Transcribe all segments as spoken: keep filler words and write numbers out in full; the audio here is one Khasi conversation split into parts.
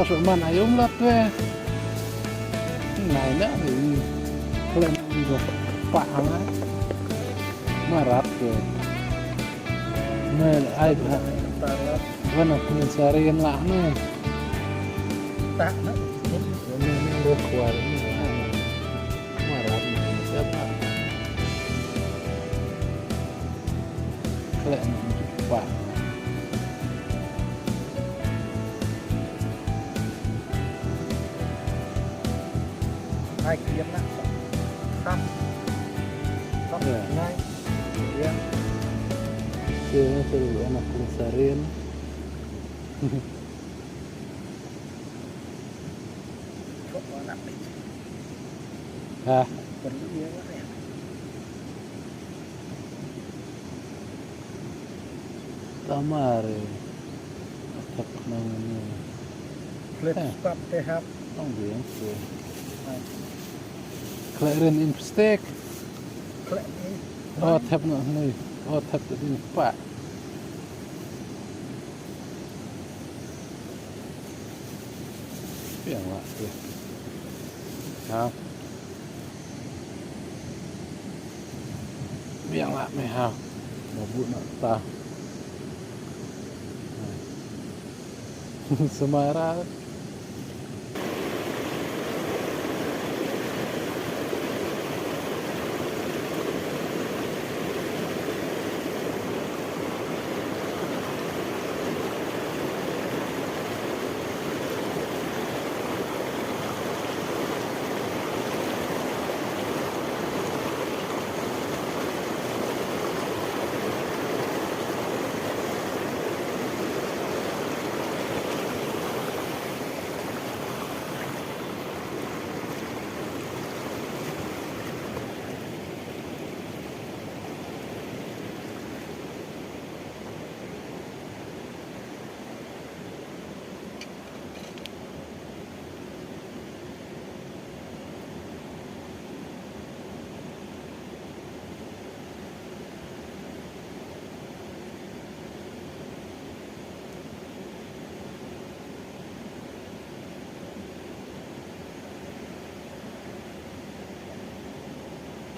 Pyrman aïom lat te. Nai na ni. Khlem ni ko. Pa ang ai. Marat ko. Mel ai na. Wana pun sarian lah ni. Tak na. Ni ni ro kwar ni. Marat ni. Siapa? Khlem ni. Pa. Hai, kiam na. Tam. Tam. Ya. Nai. Ya. Sini seru anak penasaran. Kok anak ni? Ha. Perlu ya, Pak, ya? Tamar. Atak nang ni. Flip Eh. Stop te hap. Tong biang tu. Hai. Khlek rin in plastik. Khlek ni. Oh, tap na ni. Oh, tap tu din pa. Biang lah tu. Ha. Biang lah meh ha. Mabut nak ta. Semara.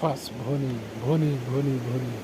Pas bhoni, bhoni, bhoni, bhoni.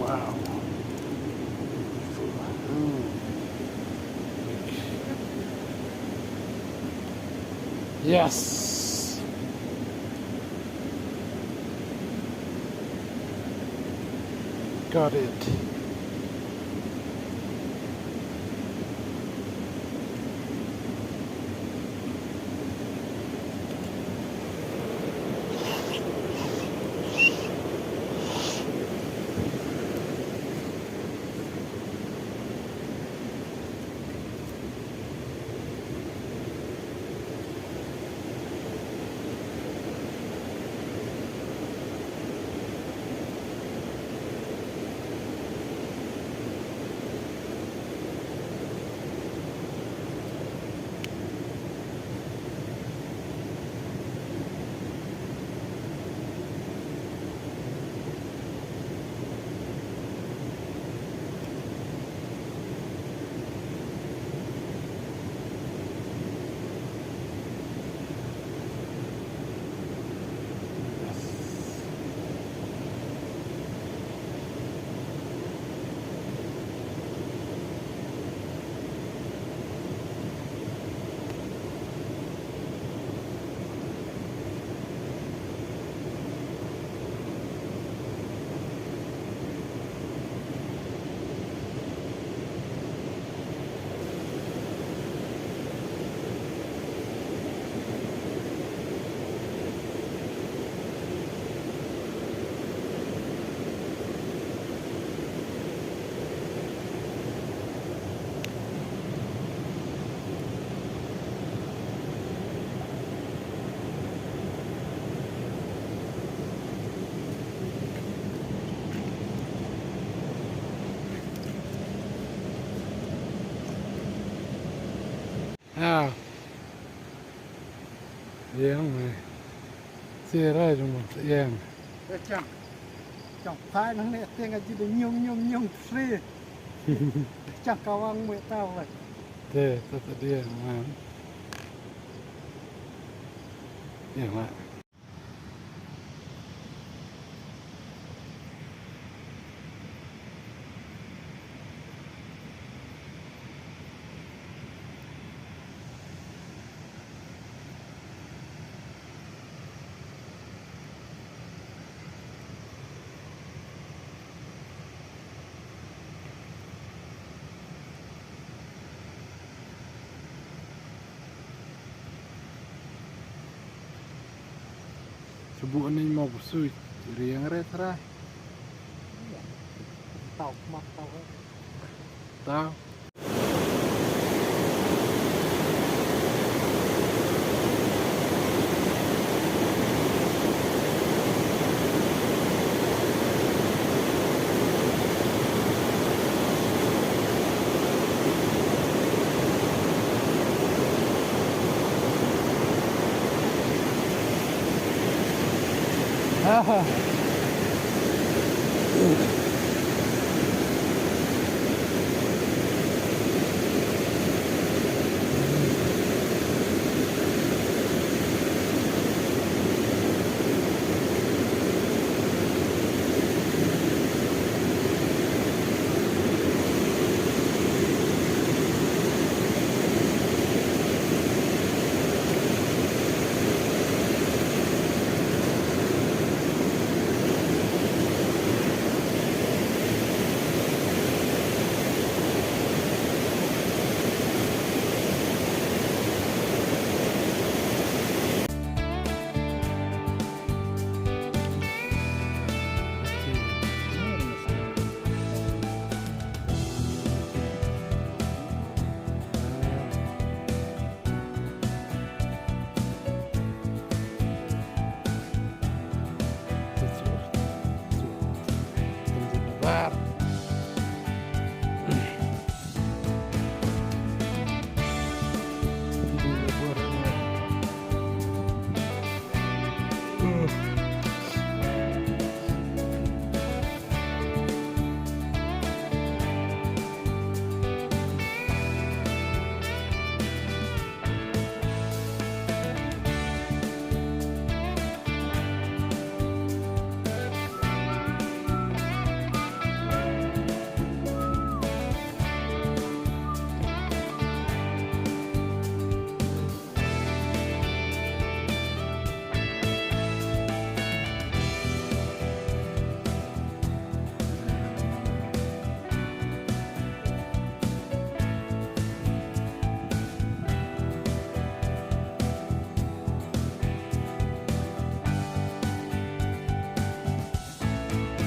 Wow. Yes. Got it. Ïeng me. Sira jong mo ïeng. Chang. Chang phai nang ne tieng aji de nyong nyong nyong sri. Chang kawang me tau le. Te te te dia man. Ïeng ma. Shu buh ning mo, shu riang re trai. Tau mak tau. Tau.